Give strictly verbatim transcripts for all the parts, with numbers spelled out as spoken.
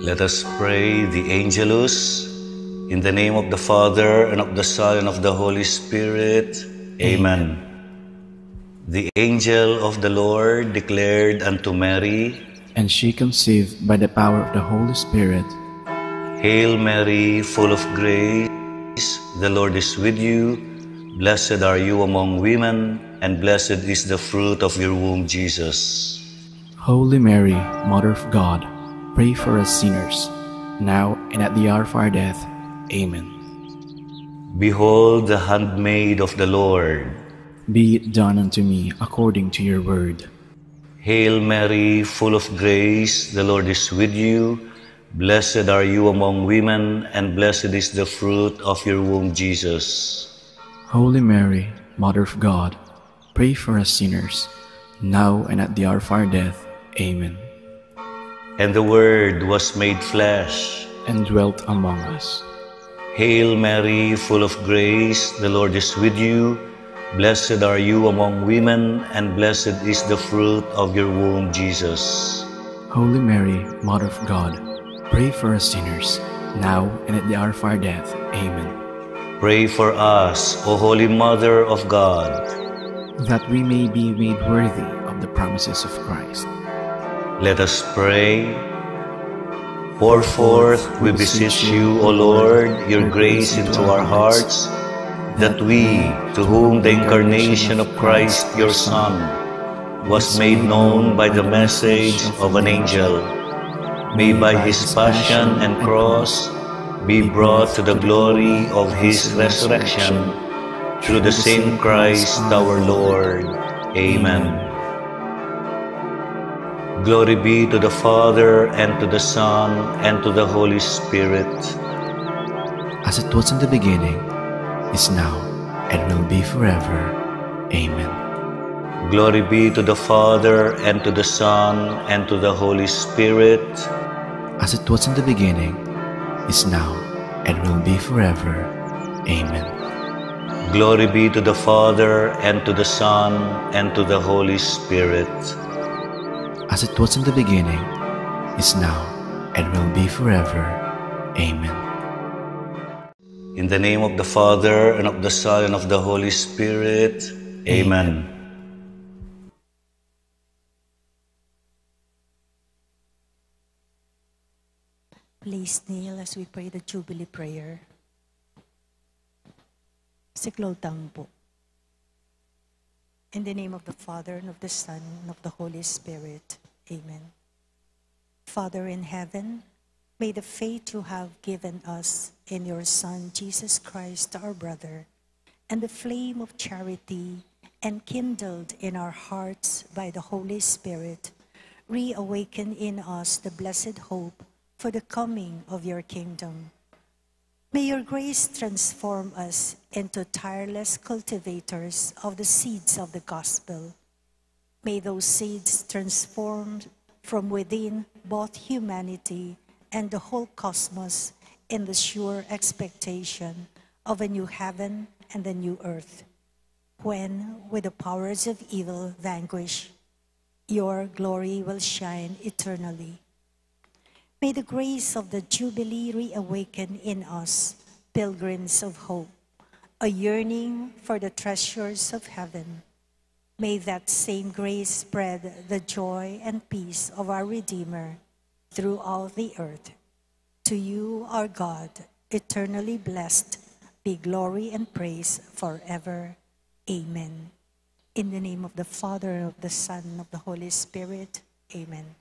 Let us pray the Angelus. In the name of the Father, and of the Son, and of the Holy Spirit. Amen. The angel of the Lord declared unto Mary, and she conceived by the power of the Holy Spirit. Hail Mary, full of grace, the Lord is with you. Blessed are you among women, and blessed is the fruit of your womb, Jesus. Holy Mary, Mother of God, pray for us sinners, now and at the hour of our death. Amen. Behold the handmaid of the Lord. Be it done unto me according to your word. Hail Mary, full of grace, the Lord is with you. Blessed are you among women, and blessed is the fruit of your womb, Jesus. Holy Mary, Mother of God, pray for us sinners, now and at the hour of our death. Amen. And the Word was made flesh and dwelt among us. Hail Mary, full of grace, the Lord is with you. Blessed are you among women, and blessed is the fruit of your womb, Jesus. Holy Mary, Mother of God, pray for us sinners, now and at the hour of our death. Amen. Pray for us, O Holy Mother of God, that we may be made worthy of the promises of Christ. Let us pray. Pour forth, we beseech you, O Lord, your grace into our hearts, that we, to whom the incarnation of Christ, your Son, was made known by the message of an angel, may by his passion and cross be brought to the glory of his resurrection, through the same Christ our Lord. Amen. Glory be to the Father, and to the Son, and to the Holy Spirit. As it was in the beginning, is now, and will be forever. Amen. Glory be to the Father, and to the Son, and to the Holy Spirit. As it was in the beginning, is now, and will be forever. Amen. Glory be to the Father, and to the Son, and to the Holy Spirit. As it was in the beginning, is now, and will be forever. Amen. In the name of the Father, and of the Son, and of the Holy Spirit. Amen. Please kneel as we pray the Jubilee prayer. Siklaud tamu pu. In the name of the Father, and of the Son, and of the Holy Spirit. Amen. Father in heaven, may the faith you have given us in your Son, Jesus Christ, our brother, and the flame of charity enkindled in our hearts by the Holy Spirit reawaken in us the blessed hope for the coming of your kingdom. May your grace transform us into tireless cultivators of the seeds of the gospel. May those seeds transform from within both humanity and the whole cosmos in the sure expectation of a new heaven and a new earth, when, with the powers of evil vanquished, your glory will shine eternally. May the grace of the Jubilee reawaken in us, pilgrims of hope, a yearning for the treasures of heaven. May that same grace spread the joy and peace of our Redeemer throughout the earth. To you, our God, eternally blessed, be glory and praise forever. Amen. In the name of the Father, of the Son, and of the Holy Spirit. Amen.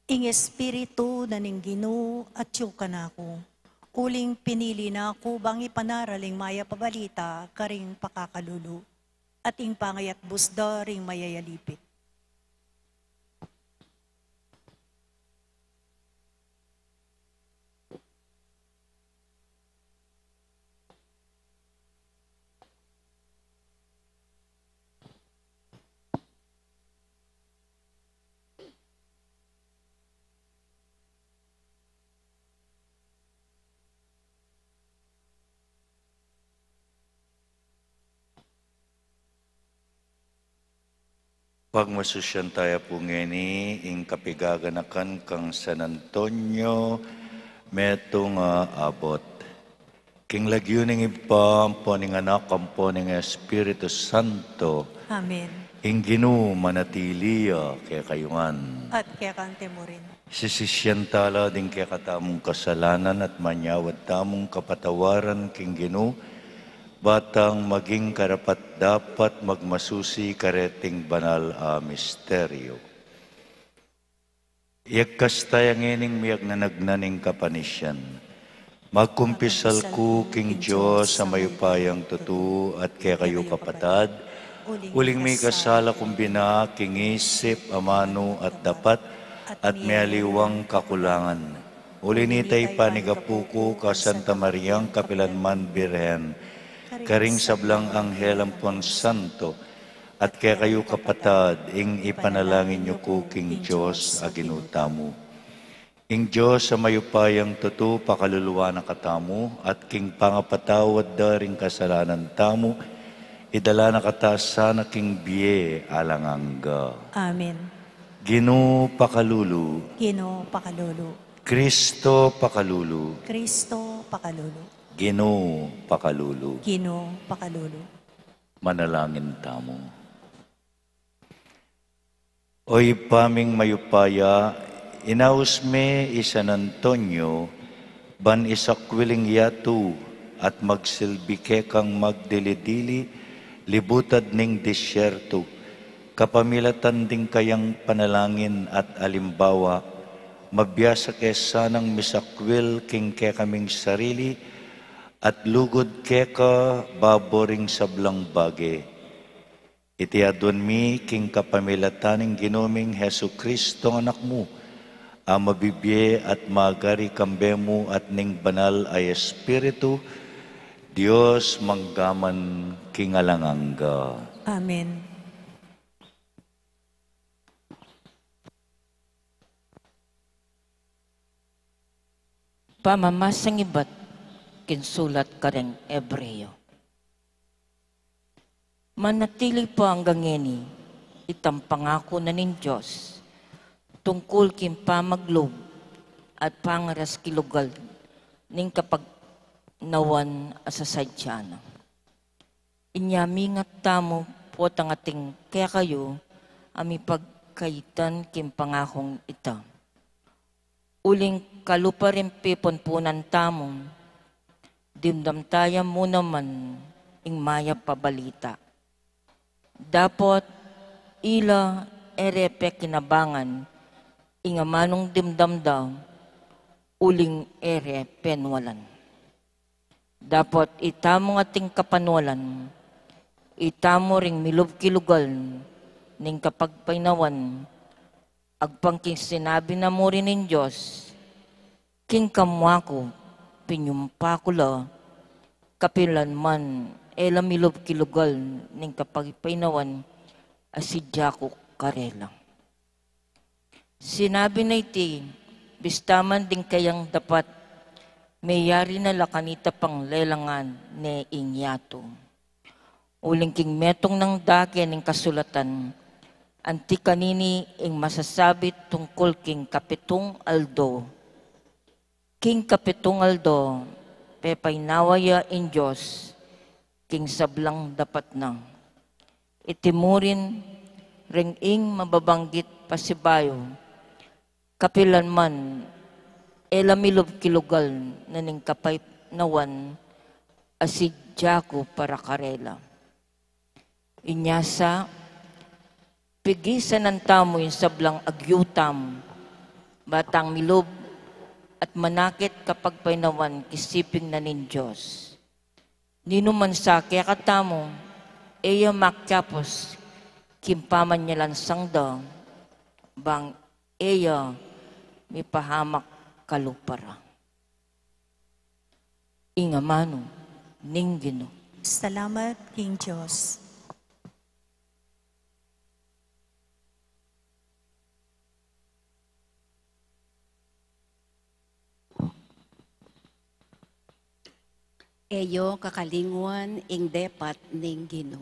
Ing Espiritu na ning Ginu atyu kanaku, uling pinili na ku bang ipanaral ing mayap a balita karing pakakalulu, at ing pangayatbus da ring mayayalipit. Pagmasusyan taya pu ngeni ing kapigaganakan kang San Antonio, metung a abot. King lagyu ning Ibpa, ampo ning Anak, ampo ning Espiritu Santo. Amen. Ing Ginu manatili ya kekayu ngan. At keka mu rin. Sisisian tala ding kekatamung kasalanan at manyawad tamung kapatawaran king Ginu, batang maging karapat-dapat magmasusi kareting banal a misteryo. Iyagkas taya ngening miyagnanagnan ning kapanisian. Magkumpisal ku king Dios a mayupayang tutu at kekayu kapatad, uling mikasala kung bina king isip, amanu at dapat, at mialiwang kakulangan. Uli nita ipanigapu ku ka Santa Mariang kapilanman Birhen, karing sablang anghel ampon santo, at kekayu kapatad, ing ipanalangin yu ku king Dios a Ginu tamu. Ing Dios a mayupayang tutu pakaluluan na katamu, at king pangapatawad da ring kasalanan tamu, idala na kata sana king bie alang angga. Amen. Ginu pakalulu. Ginu pakalulu. Kristo pakalulu. Kristo pakalulu. Ginu pakalulu. Ginu pakalulu. Manalangin tamu. O Ibpa ming mayupaya, inaus me i San Antonio, ban isakwil ing yatu at magsilbi kekang magdili-dili libutad ning disyertu, kapamilatan ding kayang panalangin at alimbawa, mabiasa ke sanang misakwil king kekaming sarili at lugud keka babo ring sablang bage. Iti aduan mi king kapamilatan ning Ginu ming Jesucristo, Anak mu, a mabibie at magari kambe mu at ning Banal a Espiritu, Dios mangga man king alang angga. Amen. Pamamasang ibat king sulat kareng Ebreo. Manatili pa anggang ngeni itang pangaku na ning Dios tungkul king pamaglub at pangaras king lugal ning kapagnawan a sasadya na. Inya mingat tamu potang atin kekayu a mipagkaitan king pangakung ita. Uling kalupa ring pipunpunan tamu, dimdam taya mu naman ing mayap a balita. Dapot ila e re pekinabangan ing amanung dimdam da, uling e re penwalan. Dapot itamu atin kapanwalan, itamu ring milub king lugal ning kapagpainawan, agpang king sinabi na mu rin ning Dios, king kamwaku, pinyumpa ku la, kapilan man e la milub king lugal ning kapagpainawan a sidya ku karela. Sinabi na iti, bista man ding kayang dapat, meyari na la kanita pang lelangan ne ing yatu. Uling king metung nang dake ning kasulatan, anti kanini ing masasabi tungkul king kapitung aldo. King kapitung aldo, pepainawa ya ing Dios king sablang dapat na. Iti mu rin ring ing mababanggit pasibayu, kapilan man e la milub king lugal na ning kapagpainawan a sidya ku para karela. Inya sa, pigisanan tamu ing sablang agyu tamu, batang milub at manakit kapagpaynawan king siping na ning Dios. Ninuman sa kekatamu, e ya makiapus king pamanyalansang da, bang e ya mipahamak kalupa ra. Ing amanu ning Ginu. Salamat king Dios. E yu kakalingwan ing depat ning Ginu.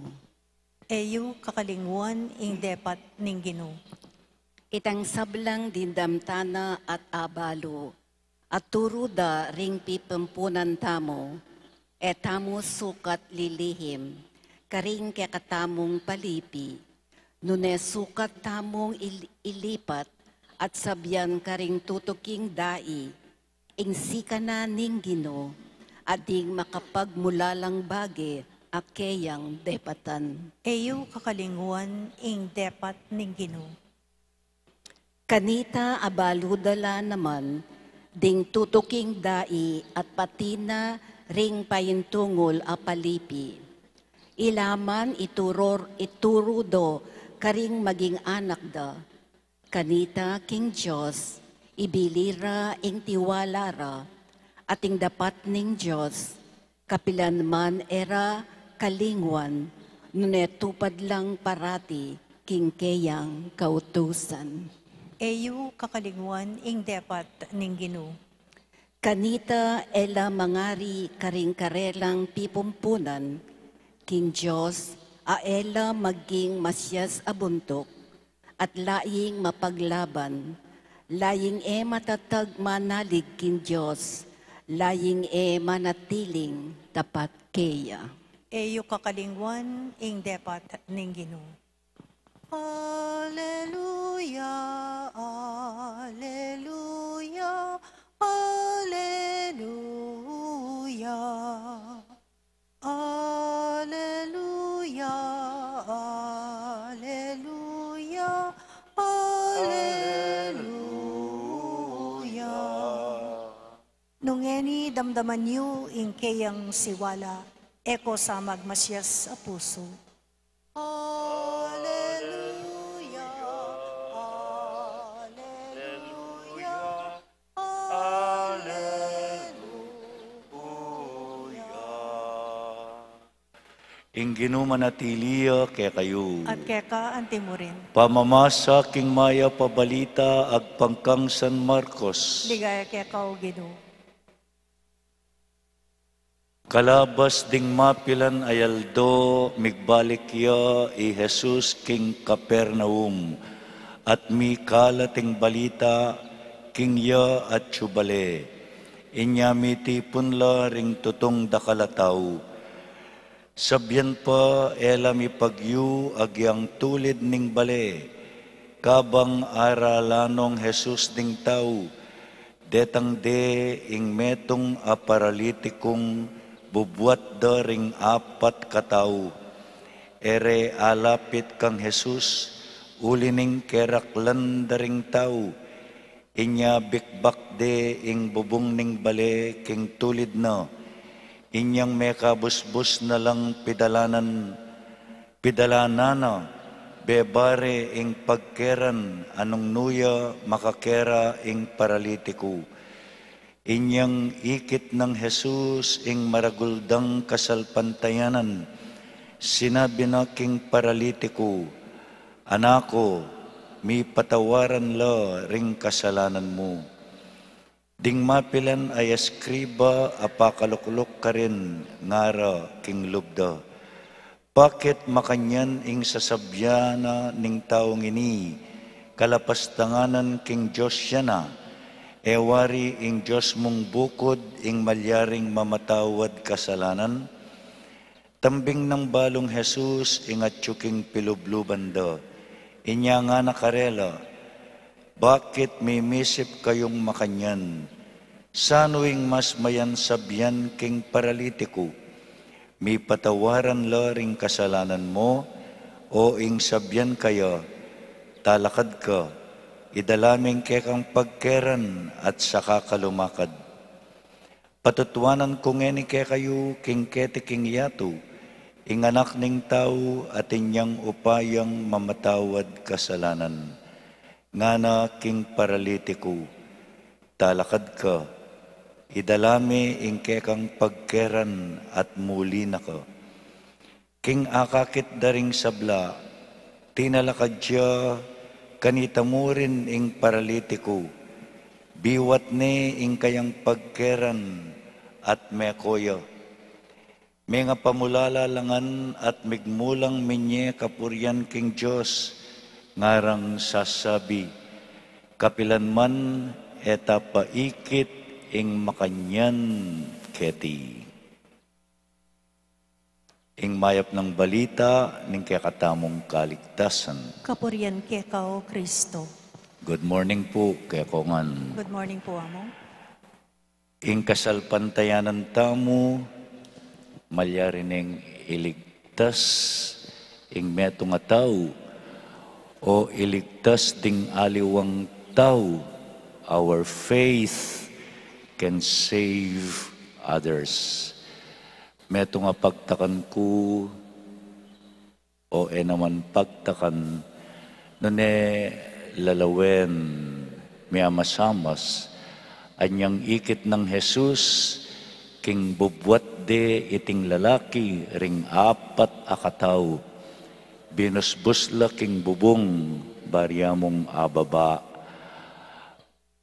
E yu kakalingwan ing depat ning Ginu. Itang sablang dimdam tana at abalu, at turu da ring pipampunan tamu, e tamu sukat lilihim karing kekatamung palipi, nune sukat tamung il-, ilipat at sabian karing tutuking dai, ing sikanan ning Ginu, at ding makapagmulalang bage a keyang depatan. E yu kakalingwan ing depat ning Ginu. Kanita abalu da la naman ding tutuking dai at pati na ring paintungul a palipi. Ila man iturur-, ituru do karing maging anak da. Kanita king Dios ibili ra ing tiwala ra, at ing depat ning Dios kapilan man e ra kalingwan, nune tupad lang parati king keyang kautusan. E yu kakalingwan ing depat ning Ginu. Kanita e la mangari karing karelang pipumpunan, king Dios a e la maging masias a buntuk, at laing mapaglaban, laing e matatag manalig king Dios, laing e manatiling tapat keya. E yu kakalingwan ing depat ning Ginu. Aleluya, aleluya, aleluya. Aleluya, aleluya, aleluya. Nung ngeni damdaman yu ing keyang siwala, e ko sa magmasias a pusu. Aleluya, aleluya, aleluya. Ing Ginu manatili ya kekayu. At keka antimurin. Pamamasa king mayap a balita agpang kang San Marcos. Ligaya keka, O Ginu. Kalabas ding mapilan a aldo, migbalik ya i Jesus king Capernaum, at mikalat ing balita king ya atyu bale. Inya mitipun la ring tutung dakal a tau. Sabian pa, e la mipagyu agyang tulid ning bale. Kabang aralan nong Jesus ding tau, detang de ing metung a paralitikung bubuat da ring apat katau. E re alapit kang Jesus, uli ning keraklan da ring tau. Inya bikbak de ing bubung ning bale king tulid na. Inyang mekabusbus na lang pidalanan, pidalanan na, bebare ing pagkeran a nung nu ya makakera ing paralitiku. Inyang ikit nang Jesus ing maragul dang kasalpantayanan, sinabi na king paralitiku, "Anak ku, mipatawaran la ring kasalanan mu." Ding mapilan a eskriba a pakalukluk karin ngara king lub da, "Bakit makanyan ing sasabian na ning taung ini? Kalapastanganan king Dios ya na. E wari ing Dios mung bukud ing malyaring mamatawad kasalanan?" Tambing nang balung Jesus ing atyu king pilubluban da. Inya ngana karela, "Bakit mimisip kayung makanyan? Sanu ing mas mayan sabian king paralitiku, 'Mipatawaran la ring kasalanan mu', o ing sabian kaya, 'Talakad ka, Idala me ing kekang pagkeran at saka ka lumakad. Patutuanan ku ngeni kekayu king keti king yatu, ing Anak ning Tau atin yang upayang mamatawad kasalanan. Ngana king paralitiku, talakad ka, idala me ing kekang pagkeran at muli na ka. King akakit da ring sabla, tinalakad ya, kanita mu rin ing paralitiku, biwat ne ing kayang pagkeran at meko ya. Mengapamulala la ngan at migmulang minye kapurian king Dios, ngarang sasabi, kapilan man e ta paikit ing makanyan keti. Ing mayap nang balita ning kekatamung kaligtasan. Kapurian keka, O Kristo. Good morning pu keko ngan. Good morning pu, Among. Ing kasalpantayanan tamu, malyari neng iligtas ing metung a tau, o iligtas ding aliwang tau. Our faith can save others. Metung a pagtakan ku, o e naman pagtakan, nune lalawen, miamasamas, anyang ikit nang Jesus, king bubuat de iting lalaki ring apat a katau, binusbus la king bubung, bari ya mung ababa.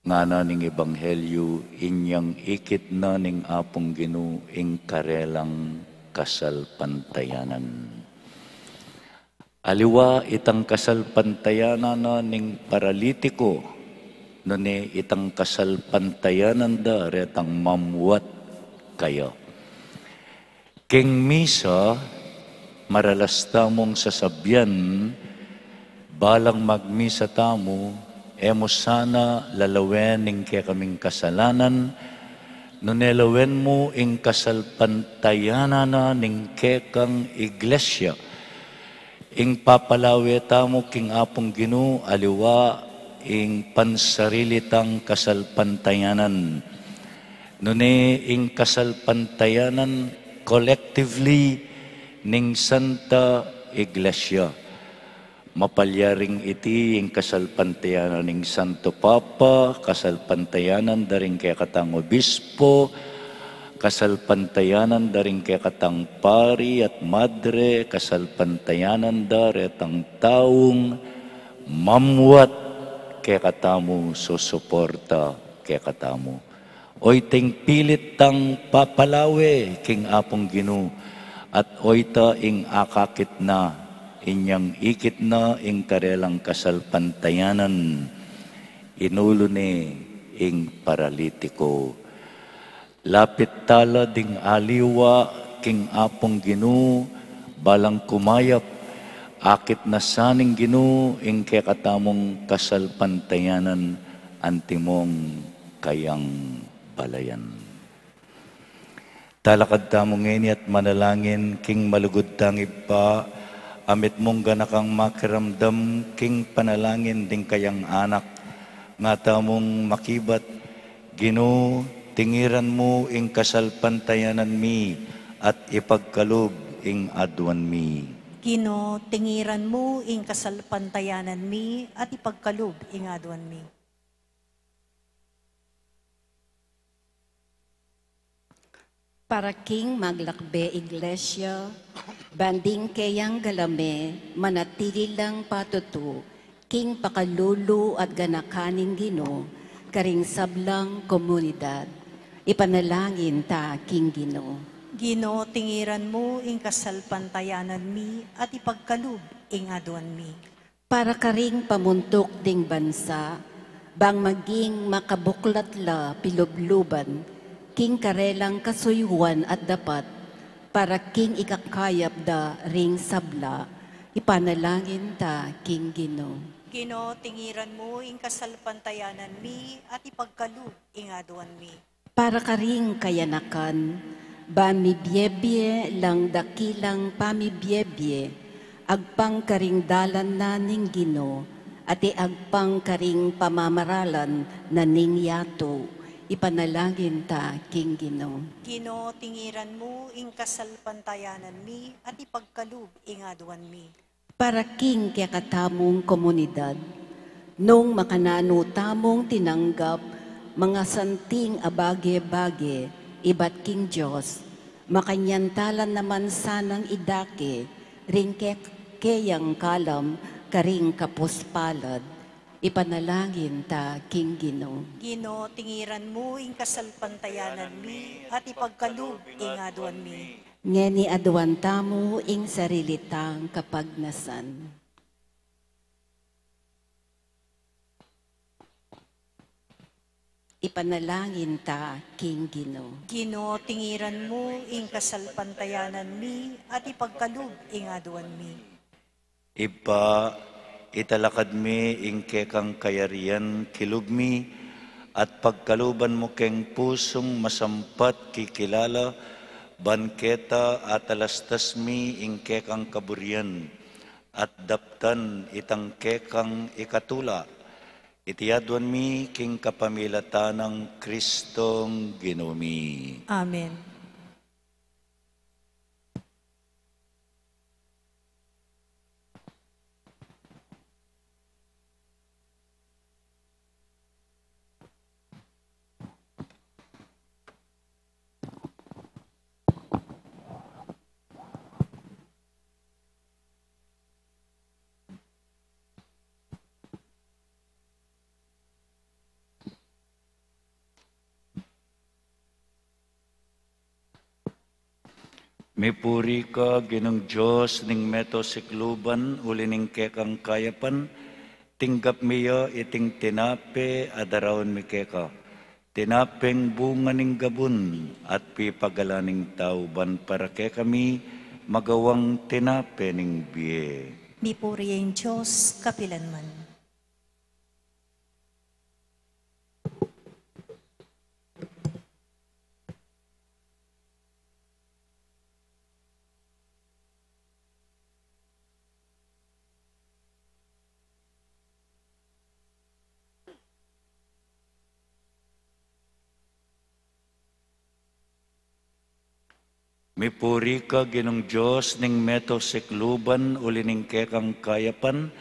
Ngana ning Ebanghelyu, inyang ikit na ning Apung Ginu ing karelang kasalpantayanan. Aliwa itang kasalpantayanan na ning paralitiko, nune itang kasalpantayanan da retang mamuat kaya. King misa, maralas tamung sasabian, balang magmisa tamu, e mu sana lalawen ing kekaming kasalanan, nune lawen mu ing kasalpantayanan na ning kekang iglesia. Ing papalawe tamu king Apung Ginu, aliwa ing pansarili tang kasalpantayanan, nune ing kasalpantayanan collectively ning Santa Iglesia. Mapalyaring iti ing kasalpantayanan ning Santo Papa, kasalpantayanan da ring kekatang obispo, kasalpantayanan da ring kekatang pari at madre, kasalpantayanan da retang taung mamuat kekatamu, susuporta kekatamu. Oyta ing pilit tang papalawe king Apung Ginu, at oyta ing akakit na, inyang ikit na ing karelang kasalpantayanan, inulu ne ing paralitiko. Lapit tala ding aliwa king Apung Ginu, balang kumayap, akit na sa ning Ginu ing kekatamung kasalpantayanan, antimong kayang balayan. Talakad tamu ngeni at manalangin king malugud tang Ibpa, a mitmung ganakang makiramdam king panalangin ding kayang anak, nga tamung makibat, Ginu, tingiran mu ing kasalpantayanan mi at ipagkalub ing aduan mi. Ginu, tingiran mu ing kasalpantayanan mi at ipagkalub ing aduan mi. Para king maglakbe Iglesia, ban ding keyang galame manatili lang patutu king pakalulu at ganakan ning Ginu karing sablang komunidad. Ipanalangin ta king Ginu. Ginu, tingiran mu ing kasalpantayanan mi at ipagkalub ing aduan mi. Para karing pamuntuk ding bansa, bang maging makabuklat la pilubluban king karelang kasuyuan at dapat, para king ikakayap da ring sabla, ipanalangin ta king Ginu. Ginu, tingiran mu ing kasalpantayanan mi at ipagkalub ing aduan mi. Para karing kayanakan, ban mibiebie lang dakilang pamibiebie, agpang karing dalan na ning Ginu, At iagpang karing pamamaralan na ning yatu, ipanalangin ta king Ginu. Ginu, tingiran mu ing kasalpantayanan mi at ipagkalub ing aduan mi. Para king kekatamung komunidad, nung makananu tamung tinanggap mangasanting a bage-bage ibat king Dios, makanyan ta la naman sanang idake ring ke-, keyang kalam karing kapuspalad, ipanalangin ta king Ginu. Ginu, tingiran mu ing kasalpantayanan mi at ipagkalub ing aduan mi. Ngeni aduan tamu ing sarili tang kapagnasan. Ipanalangin ta king Ginu. Ginu, tingiran mu ing kasalpantayanan mi at ipagkalub ing aduan mi. Ibpa, italakad mi ing kekang kayarian kilub mi, at pagkaluban mu keng pusung masampat kikilala, ban keta atalastas mi ing kekang kaburian, at daptan itang kekang ikatula. Iti aduan mi king kapamilatan nang Kristong Ginu mi. Amen. Mipuri ka, Ginung Dios ning meto sikluban, uli ning kekang kayapan, tinggap mi ya iting tinape a daraun mi keka. Tinapeng bunga ning gabun at pipagalan ning tau, ban para kekami magawang tinape ning bie. Mipuri ing Dios kapilanman. Mipuri ka, Ginung Dios ning meto sikluban, uli ning kekang kayapan,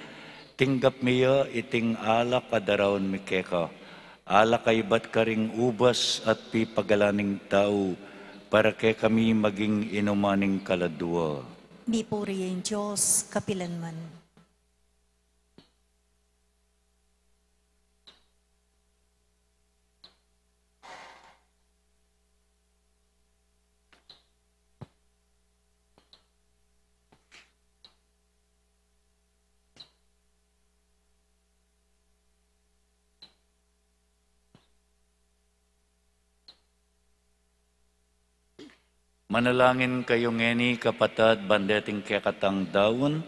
tinggap mi ya iting alak a daraun mi keka. Alak a ibat karing ubas at pipagalan ning tau, para kekami maging inuman ning kaladua. Mipuri ing Dios kapilanman. Manalangin kayu ngeni, kapatad, ban deting kekatang daun,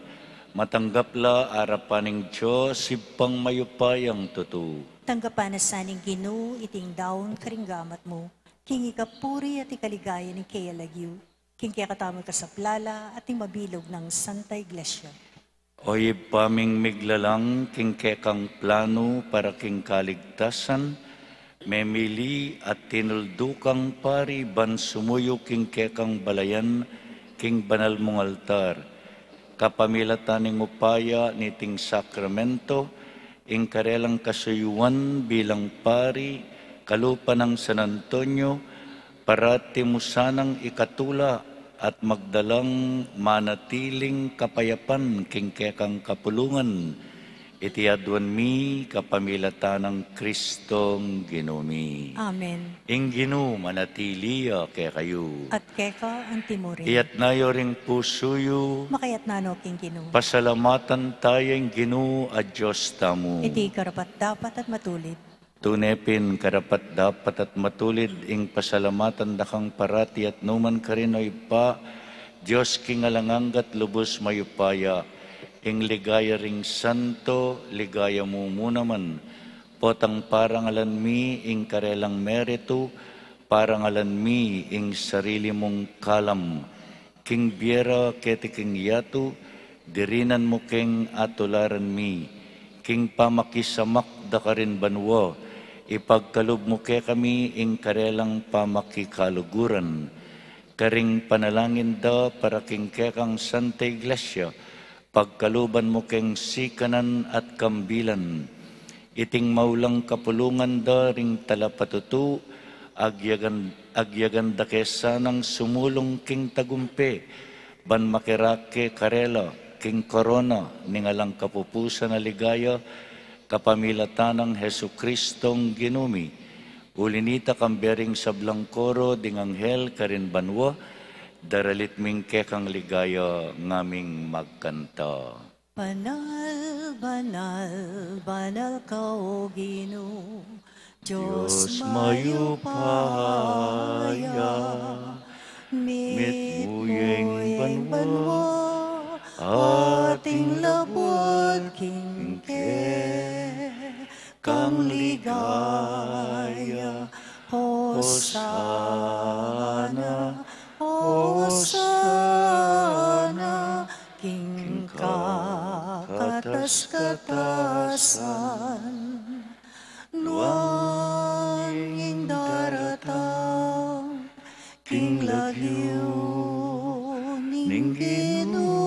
matanggap la arapan ning Dios, Ibpang mayupayang tutu. Tanggapan na sa ning Ginu iting daun karing gamat mu, king ikapuri at ikaligaya ning keyang lagyu, king kekatamung kasaplalan at ning mabilug nang Santa Iglesia. O Ibpa ming miglalang, king kekang planu para king kaligtasan, memili at tinuldu kang pari ban sumuyu king kekang balayan, king banal mung altar. Kapamilatan ning upaya niting sakramento, ing karelang kasuyuan bilang pari, kalupa nang San Antonio, parati mu sanang ikatula at magdalang manatiling kapayapan king kekang kapulungan. Iti aduan mi kapamilatan nang Kristong Ginu mi. Amen. Ing Ginu manatili ya kekayu. At keka antimurin. Iyatas yu ring pusu yu. Makayatas no king Ginu. Pasalamatan taya ing Ginu a Dios tamu. Iti karapat-dapat at matulid. Tune pin karapat-dapat at matulid ing pasalamatan da kang parati at nukarin man, O Ibpa, Dios king alang angga at lubus mayupaya, ing ligaya ring santo, ligaya mu mu naman. Potang parangalan mi ing karelang meritu, parangalan mi ing sarili mung kalam. King bie ra keti king yatu, dirinan mu keng atularan mi. King pamakisamak da karin banua, ipagkalub mu kekami ing karelang pamakikaluguran. Karing panalangin da para king kekang Santa Iglesia, pagkaluban mu keng sikanan at kambilan. Iting maulang kapulungan da ring talapatutu, agyagan, agyagan da ke sanang sumulung king tagumpe, ban makirak ke karela king korona ning alang kapupusan a ligaya, kapamilatan nang Jesucristong Ginu mi. Uli nita, kambe ring sablang koro ding anghel karin banua, daralit ming kekang ligaya ngaming magkanta. Banal, banal, banal ka, O Ginu, Dios mayupaya. Mitmu ya ing banua, at ing labud king kekang ligaya. Hosana, Hosana, king kakatas-katasan. Nuan ing daratang king lagyu ning Ginu,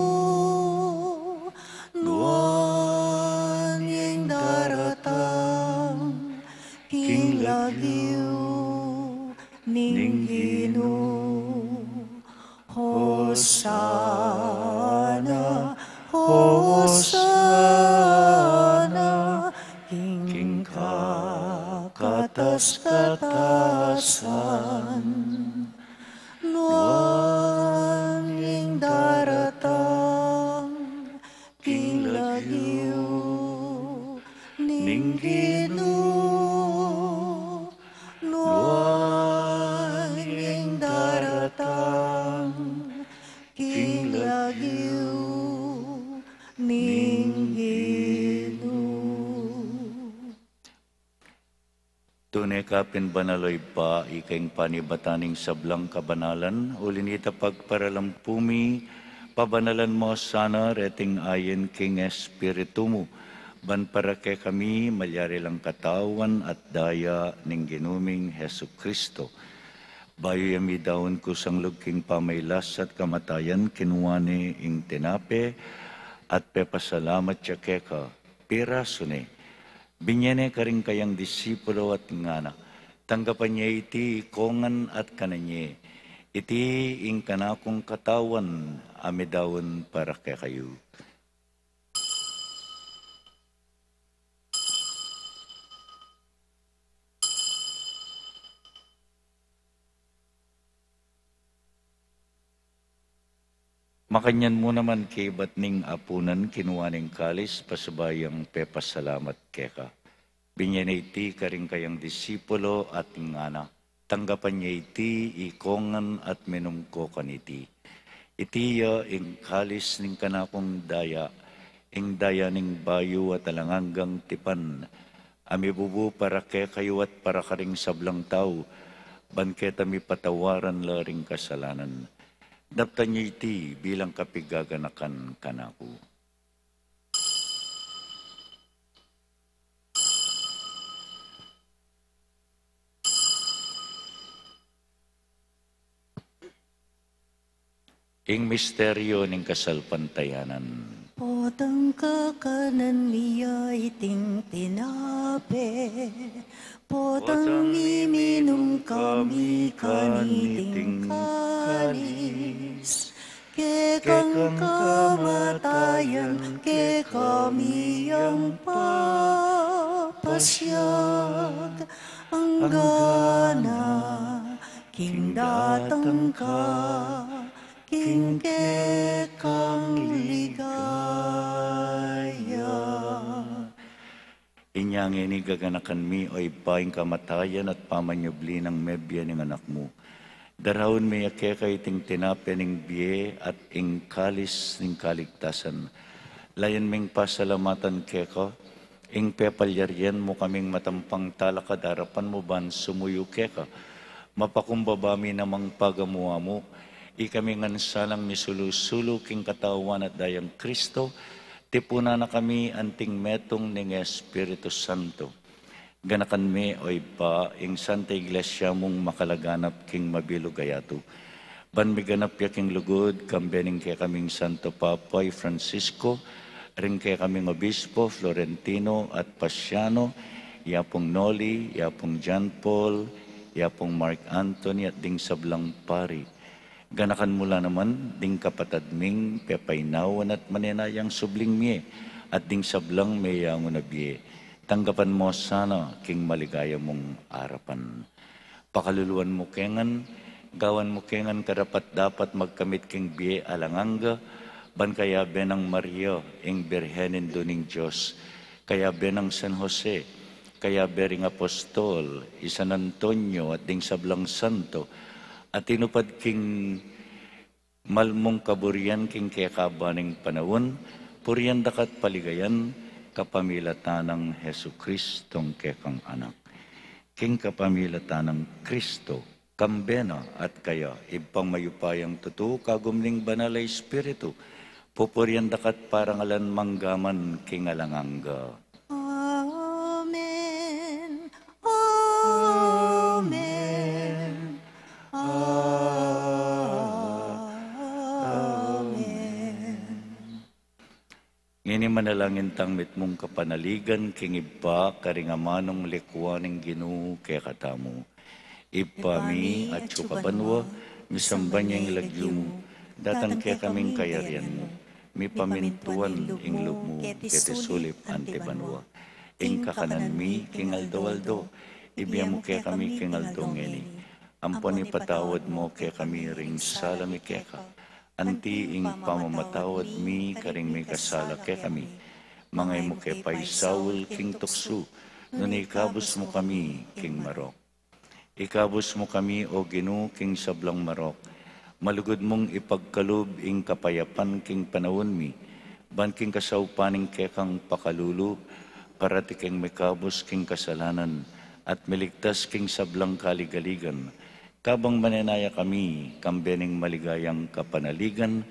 nuan ing daratang king lagyu ning Ginu. Hosana, Hosana, king kakatas-katasan. Nuan ing daratang king lagyu ning Ginu, nuan ing daratang king lagyu ning Ginu. Tune ka pin banal, O Ibpa, ika ing panibatan ning sablang kabanalan, uli nita pagparalan pu mi, pabanalan mu sana reting ain king Espiritu mu, ban para kekami malyari lang katawan at daya ning Ginu ming Jesucristo. Bayu ya midaun kusang lub king pamailas at kamatayan, kinua ne ing tinape, at pepasalamat ya keka, pirasu ne, binye ne karing kayang disipulo at ngana, tanggapan ye iti ikongan at kanan ye, iti ing kanakung katawan a midaun para kekayu. Makanyan mu naman kaybat ning apunan, kinua ne ing kalis, pasibayu yang pepasalamat keka, binye ne iti karing kayang disipulo at ngana, tanggapan ye iti ikongan at minum ko kaniti. Iti ya ing kalis ning kanakung daya, ing daya ning bayu at alang anggang tipan, a mibubu para kekayu at para karing sablang tau, ban keta mipatawaran la ring kasalanan. Daptan ye iti bilang kapigaganakan kanaku. Ing misteryu ning kasalpantayanan. Potang kakanan mi ya iting tinape, potang miminum kami kaniting kalis, kekang kamatayan kekami yang papasiag, anggana king datang ka king kekang ligaya. Inya ngeni gaganakan mi, O Ibpa, ing kamatayan at pamanyubli nang mebie ning Anak mu. Daraun mi ya keka iting tinape ning bie at ing kalis ning kaligtasan. Layan ming pasalamatan keka ing pepalyarian mu kaming matampang talakad arapan mu ban sumuyu keka. Mapakumbaba mi namang pagamu-amu, ikami ngan sanang misulu-sulu king katawan at dayang Kristo, Tipunan na kami anting metung ning Espiritu Santo. Ganakan me, o Ibpa, ing Santa Iglesia mung makalaganap king mabilug a yatu. Ban miganap ya king lugud, kambe ning kekaming Santo Papa i Francisco, ring kekaming Obispo Florentino at Pasiano, i Apung Noli, i Apung John Paul, i Apung Mark Anthony at ding sablang pari. Ganakan mu la naman ding kapatad ming pepainawan at manenayang subling mie, at ding sablang meyangu na bie. Tanggapan mo sana king maligaya mung arapan. Pakaluluan mu kengan, gawan mu kengan karapat-dapat magkamit king bie alang angga, ban kayabe nang Maria, ing Birhen Indu ning Dios, kayabe nang San Jose, kayabe ring apostol, i San Antonio at ding sablang santo, a tinupad king malmung kaburian king kekaban ning panaun, purian da ka at paligayan kapamilatan nang Jesucristong kekang Anak. King kapamilatan nang Cristo, kambe na at kaya, Ibpang mayupayang tutu, kagum ning Banal a Espiritu, pupurian da ka at parangalan manggaman king alang angga. Amen. Amen. Amen. Ngeni manalangin tang mitmung kapanaligan king Ibpa karing amanung likuan ning Ginu kekatamu. Ibpa mi, atsu ka banua, misamban ya ing lagyu mu, datang kekami ing kayarian mu, mipamintuan ing lub mu keti sulip anti banua. Ing kakanan mi king aldo-aldo, ibie mu kekami king aldo ngeni. Ampon ipatawad mu kekami ring sala mi keka, anti ing pamamatawad mi karing mikasala kekami. Manga e mu ke paisaul king tuksu, nune ikabus mu kami king marok. Ikabus mu kami, O Ginu, king sablang marok. Malugud mung ipagkalub ing kapayapan king panaun mi, ban king kasaupan ning kekang pakalulu, parati keng mikabus king kasalanan, at miligtas king sablang kaligaligan. Kabang manenaya kami, kambe ning maligayang kapanaligan,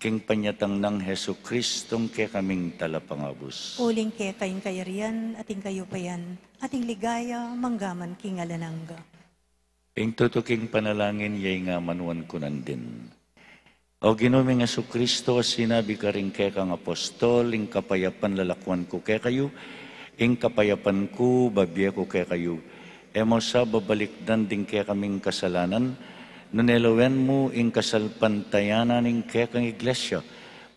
king panyatang nang Jesucristong kekaming Talapangabus. Uling keka ing kayarian, at ing kayupayan, at ing ligaya, manggaman king alang angga. Ing tutuking panalangin ya ing amanuan ku nandin. O Ginu ming Jesucristo, a sinabi karing kekang apostol, ing kapayapan lalakuan ku kekayu, ing kapayapan ku babie ku kekayu. E mu sa babalikdan ding kekaming kasalanan, nune lawen mu ing kasalpantayanan ning kekang iglesia,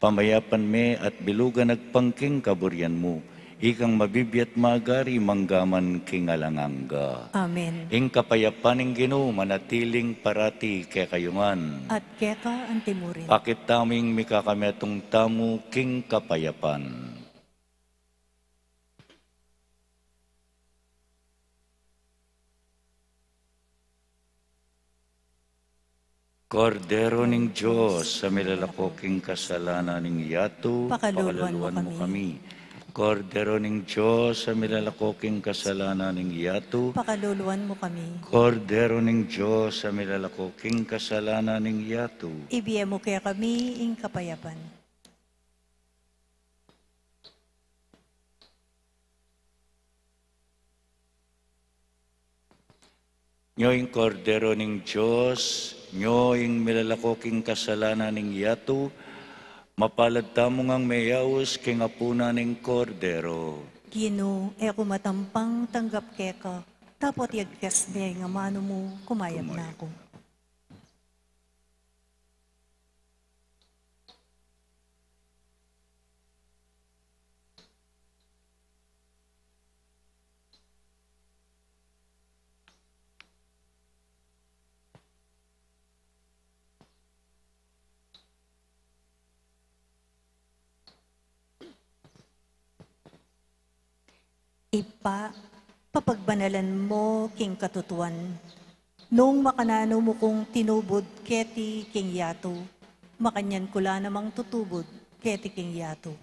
pamayapan me at bilugan agpang king kaburian mu, ikang mabibie at magari manggaman king alang angga. Amen. Ing kapayapan ning Ginu manatiling parati kekayu ngan. At keka anti murin. Akit tamu ing mikakametung tamu king kapayapan. Kordero ning Dios, a milalako king kasalanan ning yatu, pakaluluan mu kami. Kordero ning Dios, a milalako king kasalanan ning yatu, pakaluluan mu kami. Kordero ning Dios, a milalako king kasalanan ning yatu, ibie mu kekami ing kapayapan. Nyo ing Kordero ning Dios, nyo ing milalako king kasalanan ning yatu, mapalad tamu ngang meyaus king apunan ning Kordero. Ginu, e ku matampang tanggap keka, dapot yagkas me ing amanu mu, kumayap na ku. Ibpa, papagbanalan mu king katutuan, nung makananu mu kung tinubud keti king yatu, makanyan ku la namang tutubud keti king yatu.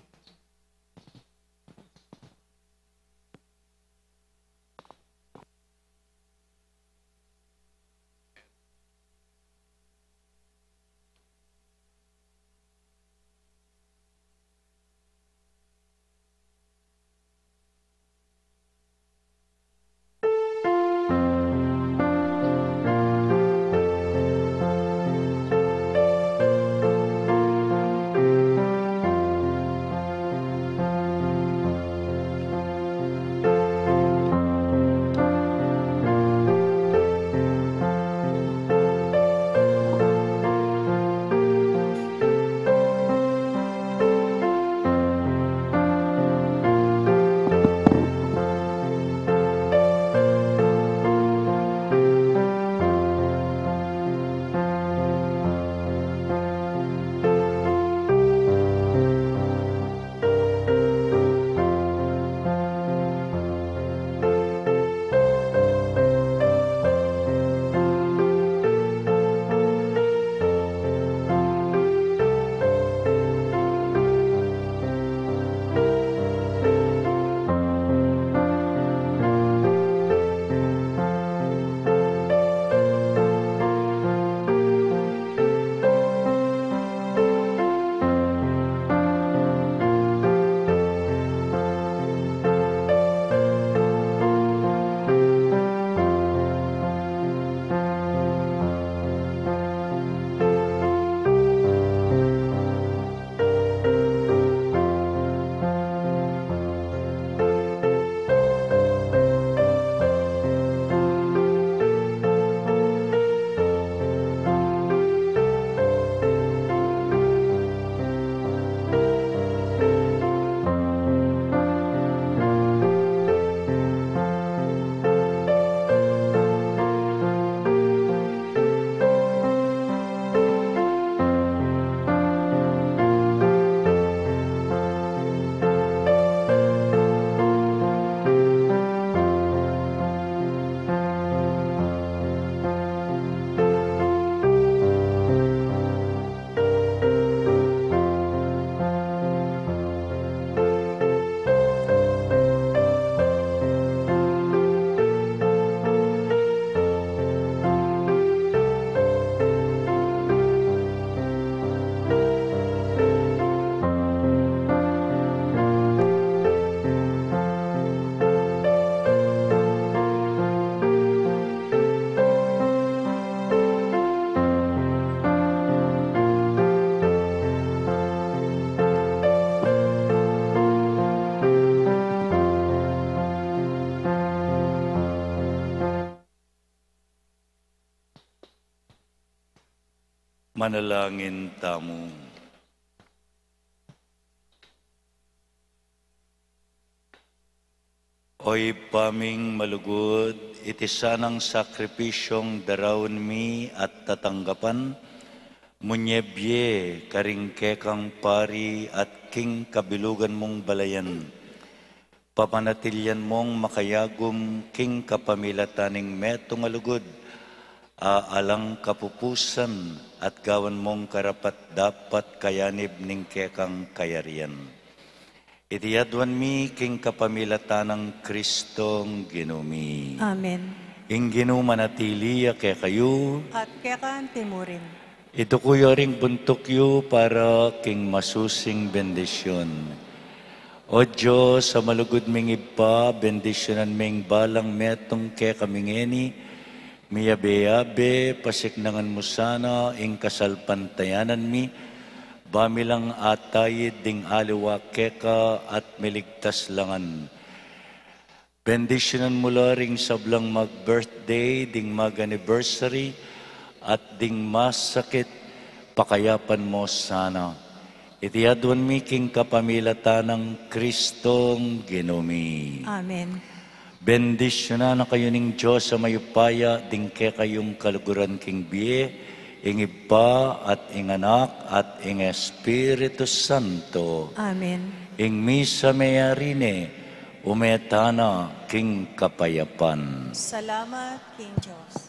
Manalangin tamu. O Ibpa ming malugud, iti sanang sakripisyung daraun mi at tatanggapan, munye bie karing kekang pari at king kabilugan mung balayan. Pamanatilian mong makayagum king kapamilatan ning metung a lugud a alang kapupusan at gawan mong karapat-dapat kayanib ning kekang kayarian. Iti aduan mi king kapamilatan nang Kristong Ginu mi. Amen. Ing Ginu manatili ya kekayu. At keka antimurin. Iduku yu ring buntuk yu para king masusing bendisyun. O Dios, a malugud ming Ibpa, bendisyunan ming balang metung kekami ngeni, miyabe-yabe, pasiknangan mu sana ing kasalpantayanan mi, ba mi lang atayid ding aliwa keka at miligtas langan. Bendisyunan mu la ring sablang mag-birthday, ding mag-anniversary, at ding masakit, pakayapan mu sana. Iti aduan mi king kapamilatan nang Kristong Ginu mi. Amen. Bendisyunan na kayu ning Dios a mayupaya, ding kekayung kaluguran king bie, ing Ibpa at ing Anak at ing Espiritu Santo. Amen. Ing misa meyari ne, ume tana king kapayapan. Salamat king Dios.